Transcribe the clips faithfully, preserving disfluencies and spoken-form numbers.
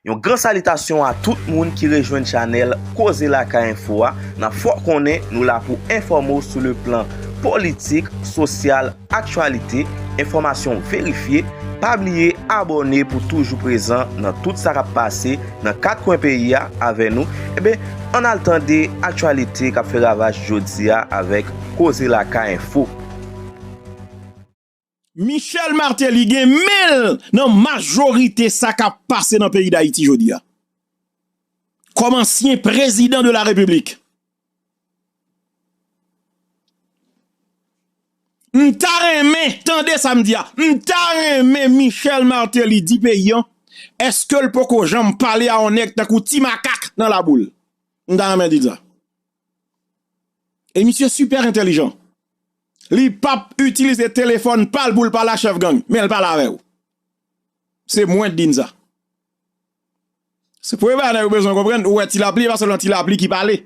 Yon gran salitasyon a tout moun ki rejwenn chanèl Koze Lakay Enfo a. N ap fè w konnen nou la pou enfòme w sou le plan politik, sosyal, aktyalite, enfòmasyon verifye. Pa bliye abòne pou toujou prezan nan tout sa k ap pase nan kat kwen peyi a avè nou. Enben, ann al tande aktyalite k ap fè ravaj jodi a avèk Koze Lakay Enfo. Michel Martelly gen men l nan majorite sa k ap pase nan peyi Dayiti jodi a. Kòm ansyen prezidan de la repiblik, m ta renmen, tande sa m di a, m ta renmen Michel Martelly di peyi an, èske l poko janm pale a yon nèg tankou Ti Makak nan Laboul? M ta renmen di l sa. E misye sipè entèlijan. Li p ap itilize telefòn pa l pou l pale a chèf gang, men l pale avè w. Se mwen k di n sa. Se premye bagay nèg yo bezwen konprann, ou wè Ti Lapli, e pa sèlman Ti Lapli ki pale.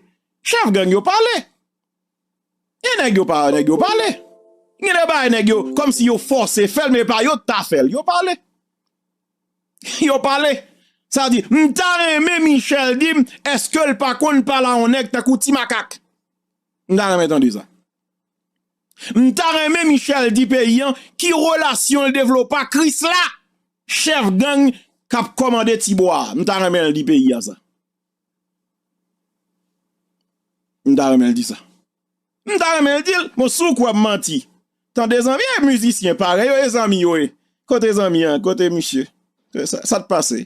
Chèf gang yo pale. Gen nèg yo pa, nèg yo pale. Gen de bagay nèg yo, kòmsi yo fòse fè l, men e pa yo k ta fè l. Yo pale. Yo pale. Sa di, m ta renmen Michel di m, èske l pa konn pale a yon nèg tankou Ti Makak? M ta renmen tande sa. M ta renmen Michel di peyi an ki relasyon l devlope ak Krisla, chèf gang k ap kòmande Tibwa a. M ta renmen l di peyi a sa. M ta renmen l di sa. M ta renmen l di l, bon, si w kwè m manti. Tande zanmi, e mizisyen parèy yo, e zanmi yo ye. Kote zanmi an, kote misye? Sa, sa t pase?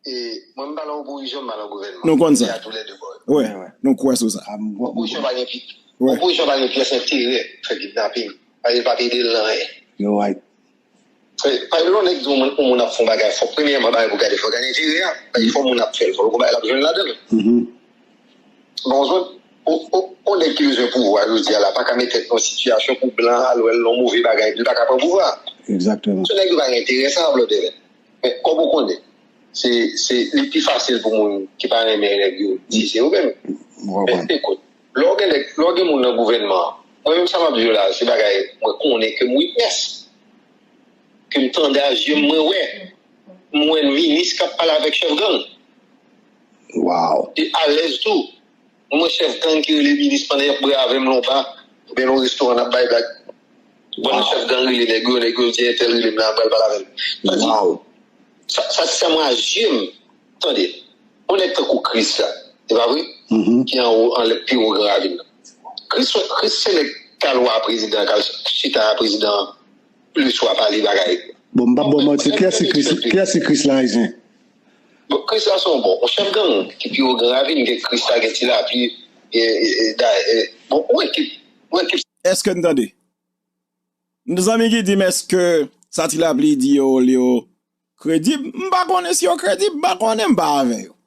E, mwen m pa nan opozisyon, m pa nan gouvènman. Nou konn sa. Wi, nou kwè sou sa. Opozisyon pa gen pi, opozisyon pa gen pyès enterè fè kidnaping. Paske l p ap ede l nan anyen. You're right. Paske lè yon nèg di yon moun, yon moun ap fè yon bagay, fòk premyèman bagay pou gade, fòk gade enterè a. Paske fòk moun ap fè l, fòk l gon bagay l ap jwenn ladan l. Bon, zòt, yon nèg ki bezwen pouvwa jodi a la pa ka met tèt nan yon sitiyasyon pou blan al wè l nan yon move bagay epi l pa ka pran pouvwa a. Egzakteman. Se nèg yo pa gen enterè sa a, Blòdè. Men kòm ou konnen, se, se, li pi fasil pou moun ki pa renmen nèg yo di se yo menm. Men ekout, lè w gen nèg, lè w gen moun nan gouvènman an, mwen menm sa m ap di w la, se bagay mwen konnen ke m witness. Ke m tande a zye m, mwen wè. M wè minis k ap pale avèk chèf gang. Wow. E alèz tou. M wè chèf gang ki rele minis pandan y ap bwè avè m lonba, oubyen nan yon restoran n ap bay blag. Pandan chèf gang rele nèg yo, nèg yo di entèl rele m la, pral pale avè m. Sa di, sa, sa se sèlman a zye m. Tande, yon nèg tankou Chris la, se pa vre? Ki anwo, anlè pi wo Gran Ravin nan. Chris, Chris se nèg k al wè prezidan, k al chita a prezidan le swa pale bagay. Bon, m p ap ba w manti, kiyès ki Chris, kiyès ki Chris lan Ayisyen? Bon, Chris la se yon bon, yon chèf gang ki pi wo Gran Ravin, gen Chris la, gen Ti Lapli, gen, e, e, da, e, bon, yon ekip, yon ekip. Èske n tande? Zanmi ki di m èske sa Ti Lapli di yo, yo kredib? M pa konnen si yo kredib, m pa konnen, m pa avè yo.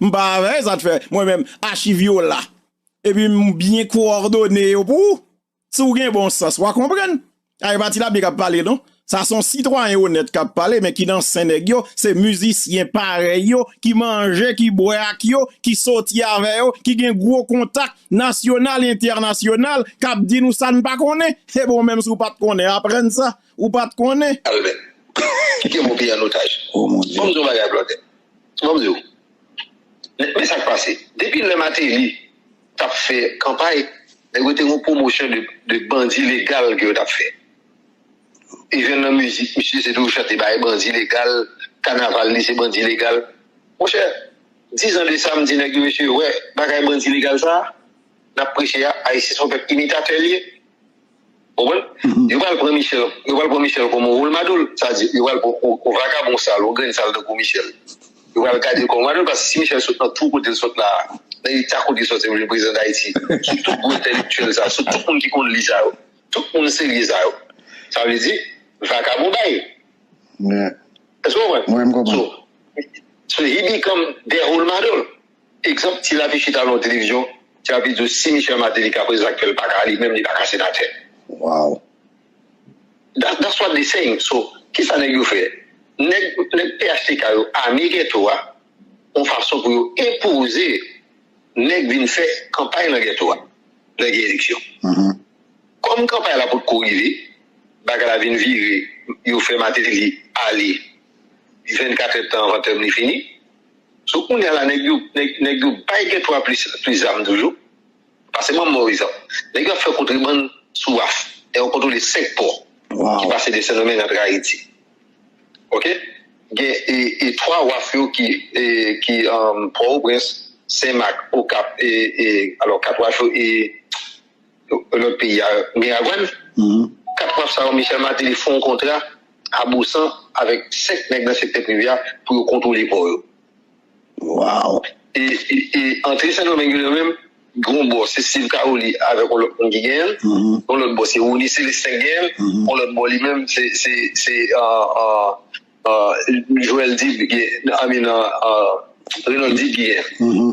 M pa avè yo, sa t fè mwen menm achiv yo la. Epi m byen kowòdone yo pou ou. Si w gen bon sans, w a konprann. A, e pa Ti Lapli k ap pale non. Sa se yon sitwayen onèt k ap pale, men ki nan sen nèg yo, se mizisyen parèy yo, ki manje, ki bwè ak yo, ki soti avè yo, ki gen gwo kontak nasyonal, entènasyonal, k ap di nou sa n pa konnen. E bon, menm si w pa t konnen, aprann sa, ou pa t konnen. Albert, kite m pran w an otaj. Ban m di w yon bagay, Blòdè. Ban m di w. Men, men sa k pase. Depi lè Martelly t ap fè kanpay, nèg yo te gen yon pwomosyon de, de bandi legal ke yo t ap fè. Even nan mizik, misye se toujou chante bagay bandi legal, kanaval li se bandi legal. Monchè, diz an de sa, m di nèg yo, mesye, wè, bagay bandi legal sa a, n ap preche a, Ayisyen se yon pèp imitatè l ye. Ou konprann? Yo pral pran Michel, yo pral pran Michel kòm yon role model. Sa di, yo pral pran yon, yon vakabon sal, yon grenn sal tankou Michel. Yo pral gade l kòm role model, paske si Michel sot nan twou kote l sot la a, nan eta kote l soti pou l vin prezidan Dayiti, sou tout gwo entèlektyèl sa, sou tout moun ki konn li sa yo, tout moun serye sa yo. Sa vle di, vakabon bay. Èske w konprann? Mwen, m konprann. So, so he become their role model. Egzanp, Ti Lapli chita nan yon televizyon, Ti Lapli di w si Michel Martelly ka prezidan aktyèl pa ka, li menm li pa ka senatè. Wow. That, that's what they saying. So, kisa nèg yo fè? Nèg, nèg P H T K yo ame geto a, yon fason pou yo enpoze nèg vin fè kanpay nan geto a, lè gen eleksyon. Kòm kanpay la potko rive, bagay la vin vire, yo fè Martelly ale vennkat èdtan anvan tèm li fini. Donk, kounye a la, nèg yo, nèg, nèg yo bay ghetto a plis, plis zam toujou. Pase ban m ba w egzanp. Nèg yo ap fè kontrebann sou waf. Nèg yo kontwole senk pò ki pase de Sendomeng antre Ayiti. Oke? Gen e, e twa waf yo ki, e, ki um, Pòtoprens, Senmak, Okap, e, e, alò, kat waf yo, e, lòt peyi a, Miragwàn. Kat waf sa yo, Michel Martelly fè yon kontra a bosan avèk senk nèg nan sektè prive a pou yo kontwole pò yo. Wow. E, e, e antre Sendomeng yo menm, gen yon bò, se Steve Caroli avèk yon lòt moun ki genyen l. Yon lòt bò, se Rony Célestin ki genyen l. Yon lòt bò, li menm, se, se, se uh, uh, uh, Joel Dib, I mean, uh, uh, Renold Dib ki genyen l.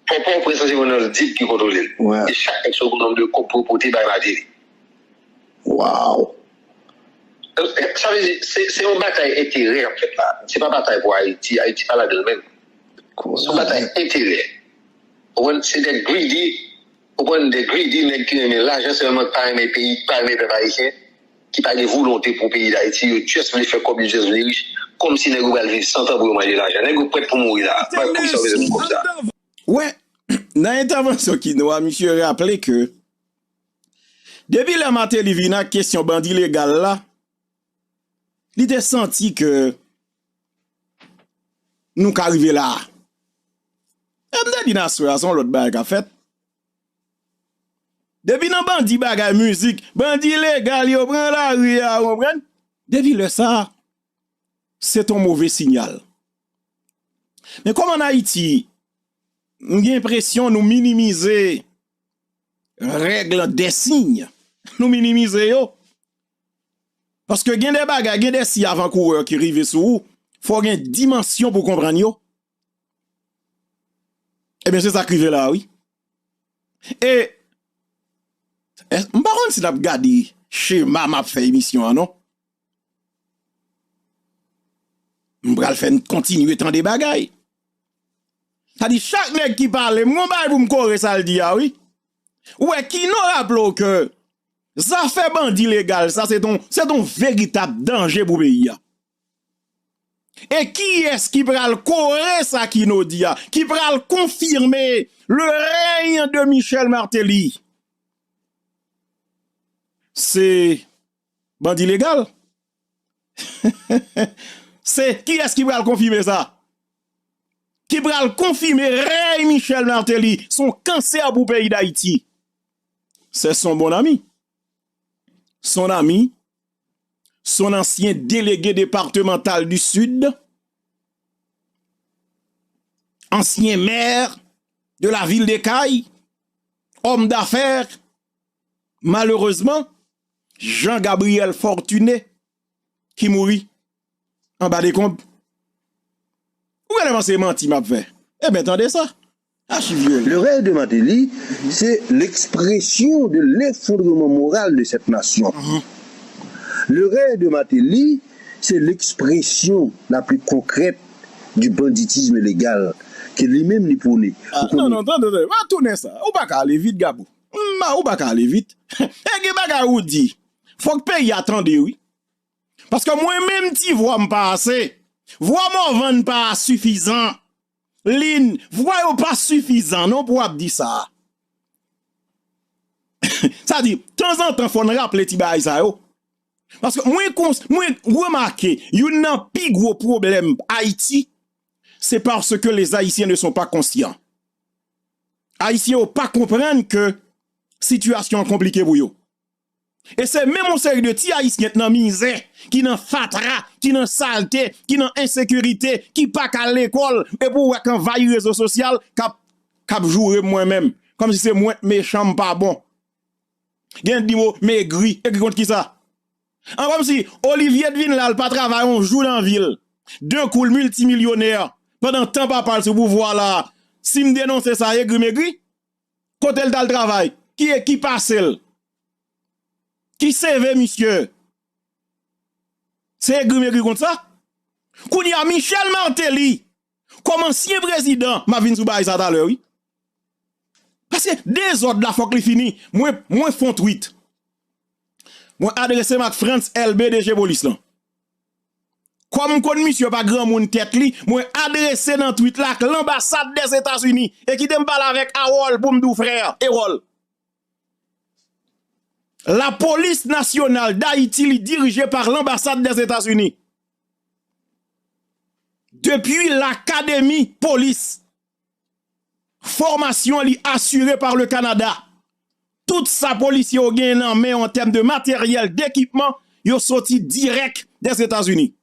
Pò Pòtoprens se Renold Dib ki kontwole l. E chak nèg se yon nonm de kòb pou yo pote bay Martelly. Wow. Sa vle di, se se yon batay enterè k ap fèt la. Se pa batay pou Ayiti. Ayiti pa ladan l menm. Se yon batay enterè. Ou konprann? Se de greedy, ou konprann, de greedy nèg ki renmen lajan sèlman, ki pa renmen peyi, ki pa renmen pèp ayisyen, ki pa gen volonte pou peyi Dayiti, yo just vle fè kòb, yo just vle rich, kòmsi nèg yo pral viv san tan pou yo manje lajan. Nèg yo prèt pou mouri la. Bay kou sa yo bezwen pou kòb sa. Wè, nan entèvansyon Kino a, misye raple ke depi lè Martelly vin ak kesyon bandi legal la, li te santi ke nou ka rive la a. E m te di n aswè a se yon lòt bagay k ap fèt. Depi nan bandi bagay mizik, bandi legal yo pran lari a, ou konprann? Depi lè sa a, se t on move sinyal. Men kòm ann Ayiti, m gen enpresyon nou minimize règ dè siy. Nou minimize yo. Paske gen de bagay, gen de siy avankourè ki rive sou ou, fò w gen dimansyon pou w konprann yo. Ebyen, se sa k rive la a, wi. E, e, m pa konn si n ap gade chema m ap fè emisyon an, non. M pral fè n kontinye tande bagay. Sa di, chak nèg ki pale, m gon bagay pou m kore sa l di a, wi. Ou wè, Kino raple w ke zafè bandi legal sa, se t on, se t on veritab danje pou peyi a. E kiyès ki pral kore sa Kino di a, ki pral konfime le règne de Michel Martelly? Se bandi legal. Se kiyès ki pral konfime sa? Ki pral konfime rèy Michel Martelly, se yon kansè pou peyi Dayiti. C'est son bon ami. Son ami, son ancien délégué départemental du Sud, ancien maire de la ville des Cayes, homme d'affaires, malheureusement, Jean Gabriel Fortuné, ki mouri anba dekonb. Ou genlè panse se manti m ap fè. Ebyen, tande sa. Achiv yo. Le règne de Martelly, c'est l'expression de l'effondrement moral de cette nation. Le règne de Martelly, c'est l'expression la plus concrète du banditisme légal que lui-même li pwone. Ah, non, non, tande, tande. Pa tounen sa. Ou pa ka ale vit, Gabo. Ma, ou pa ka ale vit. E gen bagay ou di. Fòk peyi a tande, wi. Paske mwen menm ti vwa m pa ase. Vwa Morvan pa sifizan. Lin, vwa yo pa sifizan non pou w ap di sa. Sa di, tanzantan fò n raple ti bagay sa yo. Paske mwen kons, mwen remake, youn nan pi gwo pwoblèm Ayiti, se paske les Haïtiens ne sont pas conscients. Ayisyen yo pa konprann ke sitiyasyon an konplike pou yo. E se menm yon seri de ti Ayisyen k nan mizè, ki nan fatra, ki nan salte, ki nan ensekirite, ki pa ka al lekòl, epi w wè k anvayi rezo sosyal, k ap, k ap joure m mwen menm. Kòmsi se mwen k mechan, m pa bon. Gen di mo m egri, egri kont kisa? An kòmsi Olivier t vin la, l pa travay yon jou nan vi l. D'un coup, l miltimilyonè. Pandan tan papa l sou pouvwa la, si m denonse sa, egri m egri? Kote l t al travay? Ki, ki pase l? Ki seve misye? Se egri m egri kont sa? Kounye a, Michel Martelly, kòm ansyen prezidan, m ap vin sou bagay sa talè, wi. Paske dezòd la fòk li fini. Mwen, mwen fè yon tweet. Mwen adrese m ak Frantz Elbé, D G polis lan. Kòm m konn misye pa granmoun tèt li, mwen adrese nan tweet la ak lanbasad Dèzetazini. E kite m pale avèk Harold pou m di w, frè Erol. La police nationale d'Haïti li dirije pa lanbasad Dèzetazini. Depi lakademi polis, fòmasyon li asire pa le Kanada. Tout sa polisye yo genyen nan men yo an tèm de materyèl, dekipman, yo soti dirèk Dèzetazini.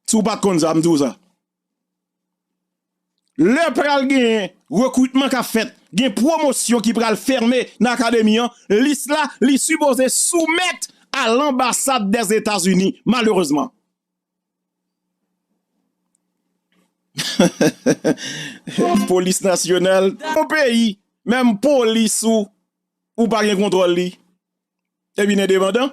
Si w pa t konn sa, m di w sa. Lè pral gen rekritman k ap fèt, gen pwomosyon ki pral fèmen nan akademi an, lis la, li sipoze soumèt a lanbasad Dèzetazini, malerezman. Polis nasyonal, yon peyi, menm polis ou, ou pa gen kontwòl li. Epi n endepandan.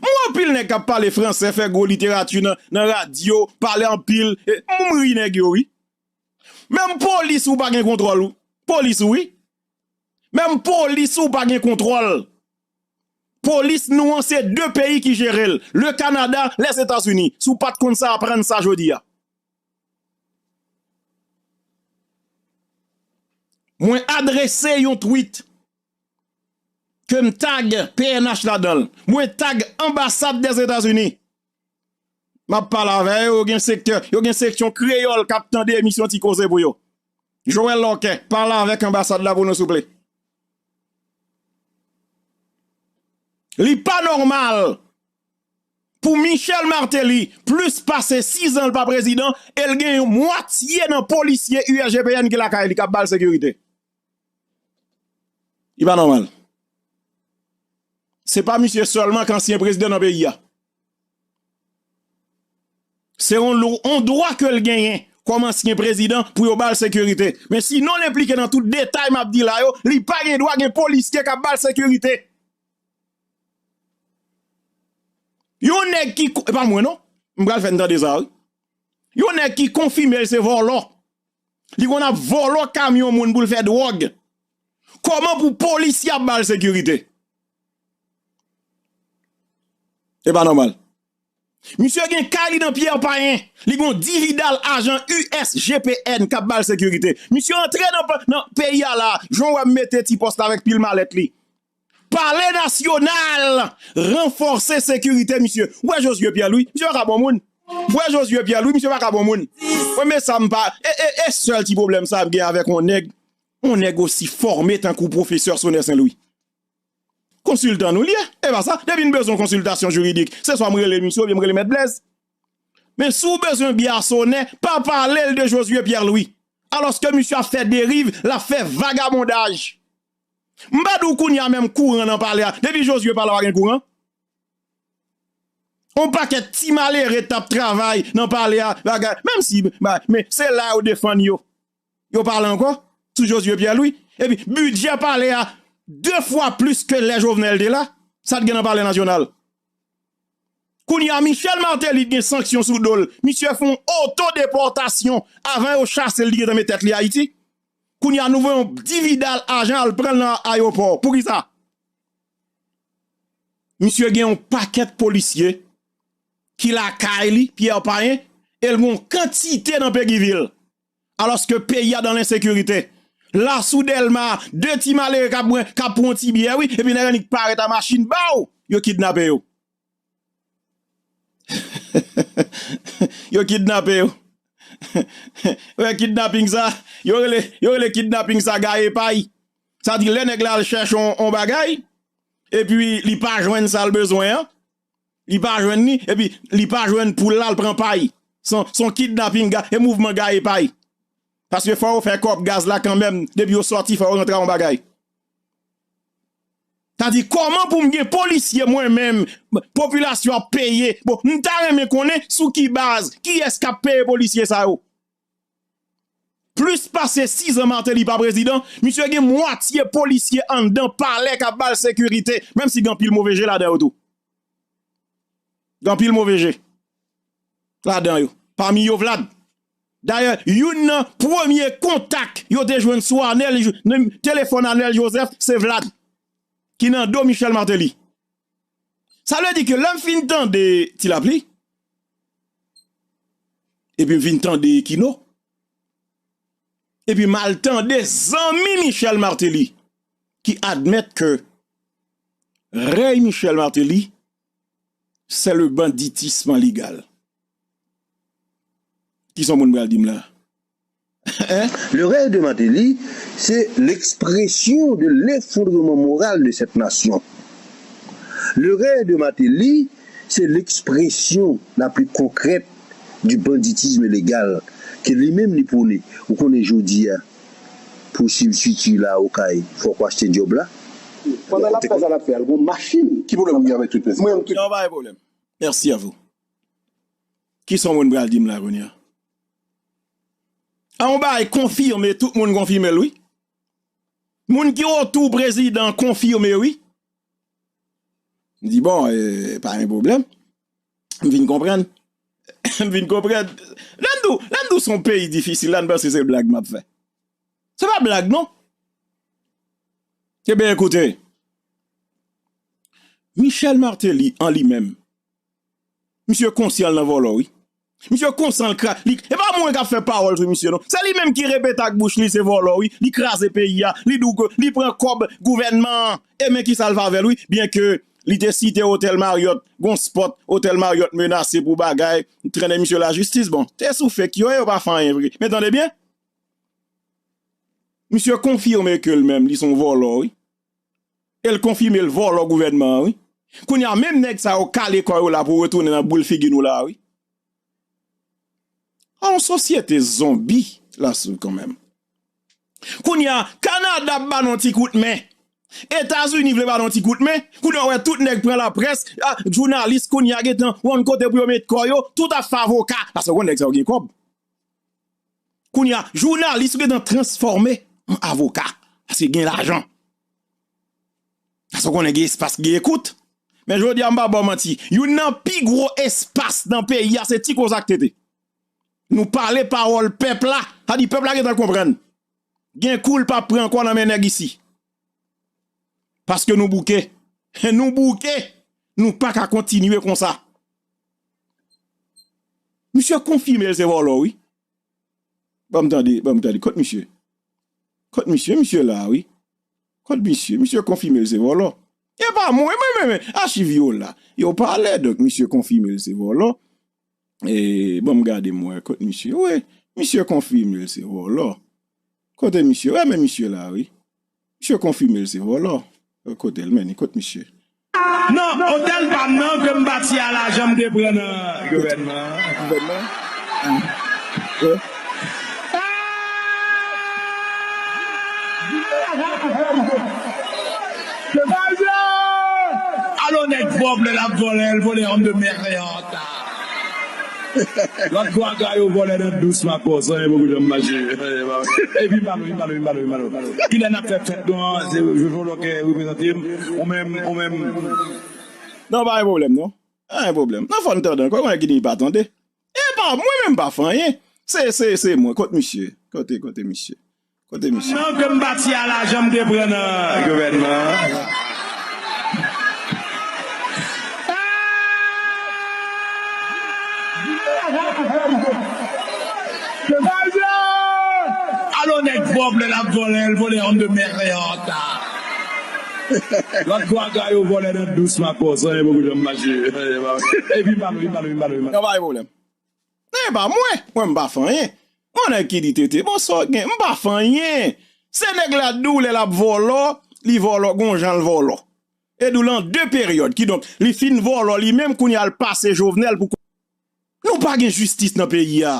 M wè anpil nèg k ap pale fransè, fè gwo literati nan, nan radyo, pale anpil. E, m ri nèg yo, wi. Menm polis ou pa gen kontwòl ou. Polis ou, wi. Menm polis ou pa gen kontwòl. Polis nou an se de peyi ki jere l. Le Kanada, Lèzetazini. Si w pa t konn sa, aprann sa jodi a. Mwen adrese yon tweet ke m tag P N H ladan l. Mwen tag anbasad Dèzetazini. M ap pale avè yo, yo gen sektè, yo gen seksyon kreyòl k ap tande emisyon Ti Koze pou yo. Joel Lorquet, pale avèk anbasad la pou nou, souple. Li pa nòmal pou Michel Martelly, plis pase sis an l pa prezidan, e l gen yon mwatye nan polisye U S G P N ki lakay li k ap ba l sekirite. Li pa nòmal. Se pa misye sèlman k ansyen prezidan nan peyi a. Se yon lou, yon dwa ke l genyen kòm ansyen prezidan pou yo ba l sekirite. Men sinon l enplike nan tout detay m ap di la yo, li pa gen dwa gen polisye k ap ba l sekirite. Yon nèg ki ko-, e pa mwen non, m pral fè n tande sa, wi. Yon nèg ki konfime l se vòlò. Li konn ap vòlò kamyon moun pou l fè dwòg. Kòman pou polisye ap ba l sekirite? E pa nòmal. Misye gen kay li nan Pierre Payen. Li gon dividal ajan U S G P N k ap ba l sekirite. Misye antre nan, nan peyi a la, jan w wè m mete ti pòs la avèk pil malèt li. Palè Nasyonal ranfòse sekirite misye. Ou wè Josué Pierre Louis, misye pa ka bon moun. Ou wè Josué Pierre Louis, misye pa ka bon moun. Mwen men sa m pa, e, e, e sèl ti pwoblèm sa m gen avèk yon nèg, yon nèg osi fòme tankou pwofesè Sonè Sen Lwi. Konsiltan nou l ye, e pa sa, depi n bezwen yon konsiltasyon jiridik, se swa m rele misye oubyen m rele Mèt Blèz. Men si w bezwen byen a Sonè, pa pale l de Josué Pierre Louis. Alòske misye ap fè deriv, l ap fè vagabondaj. M pa di w kounye a menm kouran nan palè a. Depi Josué pa la, pa gen kouran. On pakèt ti malere t ap travay nan palè a, bagay. Menm si, ba, men se la yo defann yo. Yo pale ankò sou Josué Pierre Louis. Epi, bidjè palè a de fwa plis ke lè Jovenel te la. Sa t gen nan palè nasyonal. Kounye a, Michel Martelly t gen sanksyon sou do l. Misye fè yon otodepòtasyon avan yo chase l, li gentan met tèt li Ayiti. Kounye a, nou voye yon dividal ajan al pran l nan ayewopò. Poukisa? Misye gen yon pakèt polisye ki lakay li, Pierre Payen, e l gen yon kantite nan Péguy Ville. Alòske peyi a dan lensekirite. La sou Dèlma, de ti malere k ap bwè, k ap pran yon ti byè, wi, epi nèg annik parèt a machin ba w, yo kidnape yo. Yo kidnape yo. Wè kidnaping sa, yo rele, yo rele kidnaping sa gaye pay. Sa di lè nèg la al chèche yon, yon bagay, epi li pa jwenn sa l bezwen an, li pa jwenn li, epi li pa jwenn poul la, l pran pay. Se yon, se yon kidnaping, ga-, e mouvman gaye pay. Paske fò yo fè kòb gaz la kanmenm, depi yo sòti, fò yo rantre a yon bagay. Sa di, kòman pou m gen polisye mwen menm, popilasyon ap peye? Bon, m ta renmen konnen sou ki baz, kiyès k ap peye polisye sa yo? Plis pase sis an Martelly pa prezidan, misye gen mwatye polisye anndan palè k ap ba l sekirite, menm si gen anpil move je ladan yo tou. Gen anpil move je ladan yo. Pami yo, Vlad. Dayè, youn nan premye kontak yo te jwenn sou Anèl, nan telefòn Anèl Joseph, se Vlad, ki nan do Michel Martelly. Sa vle di ke lè m fin tande Ti Lapli, Epi m vin tande Ekino. Epi m al tande zanmi Michel Martelly ki admèt ke rèy Michel Martelly, c'est le banditisme légal. Kisa moun pral di m la? Hein? Le règne de Martelly, c'est l'expression de l'effondrement moral de cette nation. Le règne de Martelly, c'est l'expression la plus concrète du banditisme légal ke li menm li pwone. Ou konnen jodi a, pou sibstiti la Okay, fòk w achte djòb la. Pandan l ap fè sa l ap fè a, l gon machin. Ki pwoblèm ou gen avèk tout pèsonn? Mwen, tout. Non, pa gen pwoblèm. Merci à vous. Kisa moun pral di m la kounye a? A yon bagay konfime, tout moun konfime l, wi. Moun ki otou prezidan konfime, wi. M di, bon, eh, pa gen pwoblèm. M vin konprann. M vin konprann. Lè m di w, lè m di w se yon peyi difisil, la n panse se blag m ap fè. Se pa blag, non. Ebyen, ekoute. Michel Martelly, an li menm, misye konsyan l nan vòlò, wi. Misye konsyan l kra-, li, e pa mwen k ap fè pawòl sou misye, non. Se li menm ki repete ak bouch li, se vòlò, wi. Li kraze peyi a, li di w ke li pran kòb gouvènman an. E men kisa l fè avè l, wi. Byen ke li te site otèl Marriott, gon spòt, otèl Marriott menase pou bagay, trennen misye lajistis. Bon, te sou fake yo, yo pa fè anyen vre. Men tande byen. Misye konfime ke l menm, li se yon vòlò, wi. E l konfime l vòlò gouvènman an, wi. Kounye a, menm nèg sa yo kale kò yo la pou retounen nan boul figi nou la, wi. A yon sosyete zonbi la sou kanmenm. Kounye a, Kanada ap ba nou yon ti kout men. Etazini vle ba nou yon ti kout men. Kounye a, w wè tout nèg pran laprès, a, jounalis kounye a gentan wè yon kote pou yo met kò yo, tout ap fè avoka. Paske w konn nèg sa yo gen kòb. Kounye a, jounalis ou gentan transfòme an avoka. Paske gen lajan. Paske w konnen gen espas, gen ekout. Men jodi a, m pa ba w manti. Youn nan pi gwo espas nan peyi a, se Ti Koza k te te. Nou pale pawòl pèp la. Sa di pèp la gentan konprann. Gen kou l p ap pran ankò nan men nèg isi. Paske nou bouke. Nou bouke. Nou pa ka kontinye konsa. Misye konfime l se vòlò, wi. Ban m tande, ban m tande. Kot misye? Kot misye? Misye la, wi. Kot misye? Misye konfime l se vòlò. E pa mwen, mwen, mwen, mwen. Achiv yo la. Yo pale, donk misye konfime l se vòlò. E, ban m gade m wè kot misye. Wi, misye konfime l se vòlò. Kote misye? Wè, men misye la, wi. Misye konfime l se vòlò. Kote l, men, kot misye? Non, otèl pa m nan ke m bati a lajan m te pran nan gouvènman an. Gouvènman? Ah. Wi. Alò nèg pwòp lè l ap vòlè, l vòlè homme de merde. Lòt gwaga yo vòlè nan dous makò, san anyen poko janm mache. Epi m pa lwen, m pa lwen, m pa lwen, m pa lwen. Kilè n ap fè fèt nou an, se Jojo Lòkè reprezante m, ou menm, ou menm. Non, pa gen pwoblèm, non. Pa gen pwoblèm. Non, fò n tande ankò, konnen ki li pa tande. E pa mwen menm pa fè anyen. Se, se, se mwen. Kot misye? Kote, kote misye? Kote misye? Non, ke m bati a lajan m te pran nan gouvènman an. Alò nèg pwòp lè l ap vòlè, l vòlè homme de merde. Lòt gwaga yo vòlè nan dous makò, san anyen poko janm mache. Epi m pa lwen, m pa lwen, m pa lwen, m pa lwen. Nan pa gen pwoblèm. E pa mwen, mwen m pa fè anyen. Yon nèg ki di tete, bon sa w gen, m pa fè anyen. Se nèg la di w lè l ap vòlò, li vòlò, gon jan l vòlò. E di w lan de peryòd, kidonk, li fin vòlò li menm, kounye a l pase Jovenel pou. Nou pa gen jistis nan peyi a.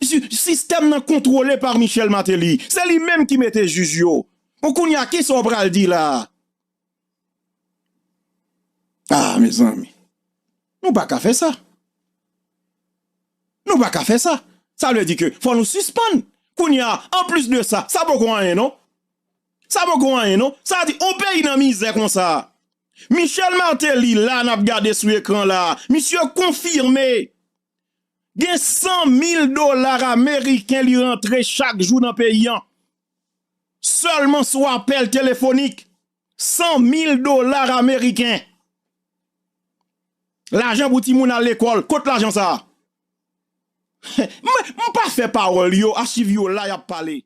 Si-, sistèm nan kontwole pa Michel Martelly. Se li menm ki mete jij yo. Bon, kounye a, kisa w pral di la a? Ah, mezanmi. Nou pa ka fè sa. Nou pa ka fè sa. Sa vle di ke fò nou sispann. Kounye a, anplis de sa, sa poko anyen, non. Sa poko anyen, non. Sa di, yon peyi nan mizè konsa. Michel Martelly, la, n ap gade sou ekran la, misye konfime. Gen san mil dola ameriken li rantre chak jou nan peyi an. Sèlman sou apèl telefonik. San mil dola ameriken. Lajan pou timoun al lekòl. Kot lajan sa a? M, m pa fè pawòl yo, achiv yo la, y ap pale.